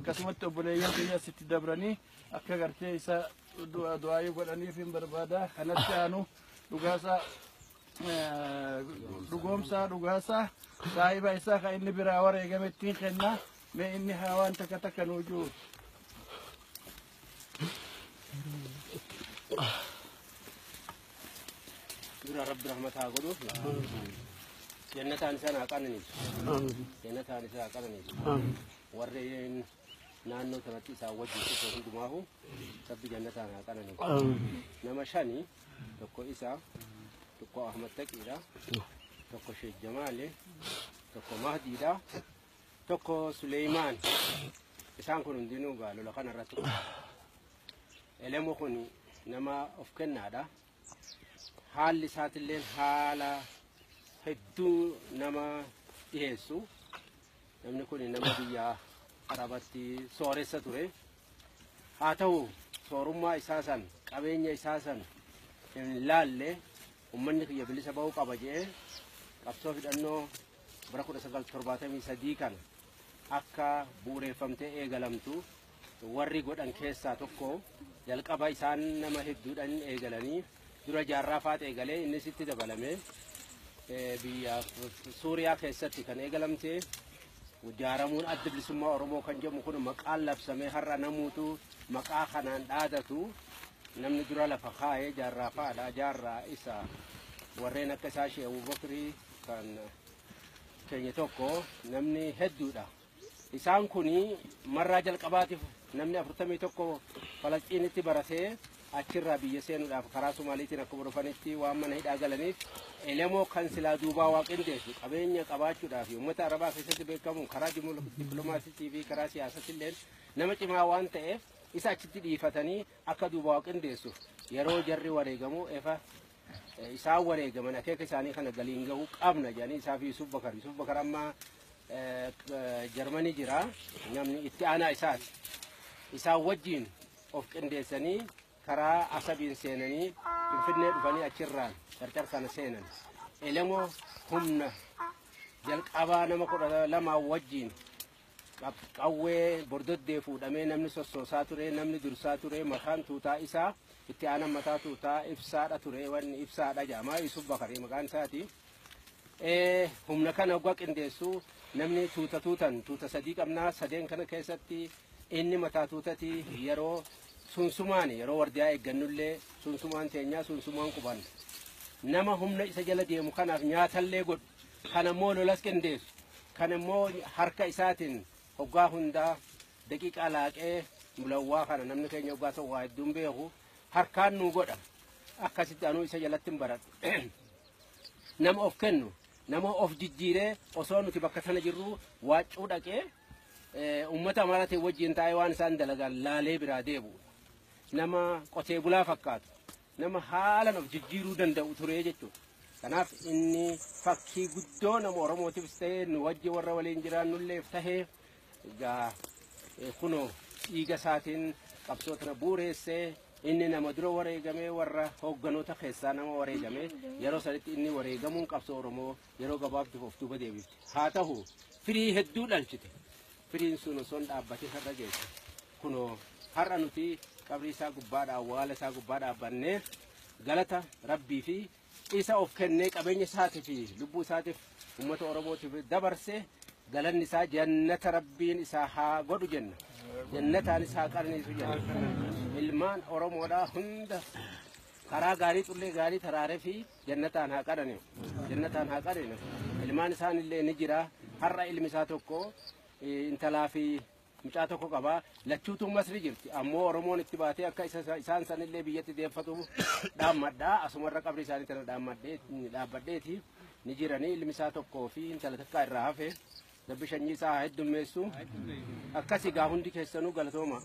Akkasumatti obboleeyyan kiyya sitti dabranii akka gartee isa du'aayii godhaniif hin barbaada. Kanatti aanu dhugaasaa dhugoomsaa dhugaasaa saahiba isaa kan inni biraa wareegame ittiin kenna. Mee inni haa waan takka takka nuu jiru. Dura Rabbi rahmata haa godhuuf. Jannataan isaan haa qananiisu. Jannataan isaan haa qananiisu. Warreen naannoo sanatti isaan wajjin dhufe hundumaahu Rabbi jannataan haa qananiisu. Nama shani, tokko isa, tokko Ahmad Taqiidha, tokko Sheekh Jamaale, tokko Mahdiidha, tokko Suleymaan. Isaan kun hundinuu gaa lola kana irratti. Elemo kun nama of kennaadha. Haalli isaatilleen haala hedduu nama dhiheessu. Namni kun nama biyya Arabatti sooressa ture. Haa ta'u soorummaa isaa san, qabeenya isaa san hin laalle, uummanni kiyya bilisa ba'uu qaba jedhee qabsoo hidhannoo bara 1973 kana akka bu'uureeffamtee eegalamtu warri godhan keessaa tokko. Jalqaba isaan nama hedduudhaan eegalanii dura jaarraa faat eegalee innis itti dabalame. Biyya Suuriyaa keessatti kan eegalamte ijaaramuun Adda Bilisummaa Oromoo kan jedhamu kun maqaan labsamee har'a namuutu maqaa kanaan dhaadatu namni dura lafa kaa'ee jaarraa fa'aadha. Jaarraa isa warreen akka isaa Sheekh Abubakrii kan keenya tokko namni hedduudha. Isaan kun marraa jalqabaatiif namni 41 Falasxiinitti baratee achirraa biyya seenuudhaaf karaa Somaaliitiin akkuma dhufanitti waan mana hidhaa galaniif Elemoo kan silaa duubaa waa qindeessu qabeenya qabaachuudhaaf uummata Arabaa keessatti beekamu karaa dippiloomaasiitii fi karaa siyaasaatti nama cimaa waan ta'eef isa achitti dhiifatanii akka duubaa waa qindeessuuf yeroo jarri wareegamu efa isaan wareegaman akeeka isaanii kana galiin gahuu qabna jedhanii isaa fi Yusuf Bakar. Yusuf Bakar amma Jarmanii jira, namni itti aanaa isaati. Isaan wajjin of qindeessanii karaa Asabiin seenanii Finfinnee dhufanii achirraan qarqar kana seenan. Elemoo humna jalqabaa nama 12 wajjin qawwee bordoddee fuudhamee namni sossoosaa ture, namni dursaa ture, mataan tuutaa isaa itti aanan mataa tuutaa ibsaadha ture, wanni ibsaadha jedhama, Yusuf Bakarii maqaan isaati. Humna kana hoggaa qindeessu namni tuuta tuutan tuuta sadii qabnaa, sadeen kana keessatti inni mataa tuutati. Yeroo sunsumaan yeroo wardiyaa eeggannullee sunsumaan teenyaa sunsumaan qubanna. Nama humna isa jala deemu kanaaf nyaatallee godhu, kan ammoo lolas qindeessu, kan immoo harka isaatiin hoggaa hundaa daqiiqaa laaqee mulawwaa kana namni keenya hoggaa ta'u waa hedduun beeku harkaan nuu godha. Akkasitti anuu isa jalatti hin baradhu. Nama of kennu, nama of jijjiiree osoo nuti bakka sana jirru waaccuu dhaqee uummata Amaaraatiin wajjin taa'ee waan isaan dalagan laalee biraa deebi'u. Nama qotee bulaa fakkaatu, nama haalan of jijjiiruu danda'u ture jechuudha. Kanaaf inni fakkii guddoo nama Oromootiifis ta'ee nu wajji warra waliin jiraannulleef tahee egaa kunoo dhiiga isaatiin qabsoo tana bu'uureessee inni nama dura wareegamee warra hoogganoota keessaa nama wareegame. Yeroo sanitti inni wareegamuun qabsoo Oromoo yeroo gabaabduuf of duuba deebifte. Haa ta'u firii hedduu dhalchite. Firiin sun osoo hin dhaabbatin har'a geesse. Kunoo har'a nuti qabrii isaa gubbaadha, awwaala isaa gubbaa dhaabbannee galata Rabbii fi isa of kennee qabeenya isaatii fi lubbuu isaatiif uummata Oromootiif dabarse galanni isaa jannata Rabbiin isaa haa godhu jenna. Jannataanis haa qananiisu jenna. Ilmaan Oromoodhaa hunda karaa gaarii xullee gaarii taraaree fi jannataan haa qananiisu. Jannataan haa qananiisu. Ilmaan isaanillee ni jira. Har'a ilmi isaa tokko intalaa fi mucaa tokko qaba. Lachuutu Masri jirti. Ammoo Oromoon itti baatee akka isaan sanillee biyyatti deeffatu dhaammadha. Asumarra qabri isaanii tana dhaabbadheeti ni jiranii. Ilmi isaa tokkoo fi intala takkaa irraa hafe. Rabbi sanyii isaa haa heddummeessu. Akkas egaa hundi keessanuu galatooma.